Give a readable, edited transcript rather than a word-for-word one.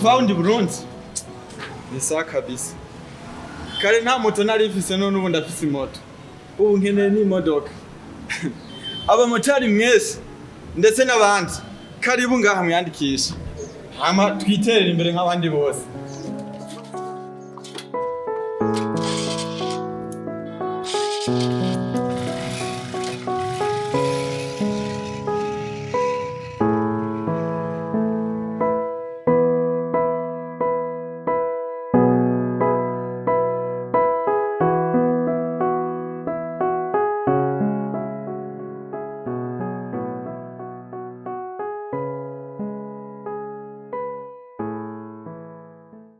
Found Burundi ni sawa kabisa. Kare nta moto nari mfise, none ubu ndafise moto, ubu nkeneye n'imodoka. Abamotari mwese ndetse n'abandi, karibu ngaha mwiyandikishe, hama twiterere imbere nk'abandi bose.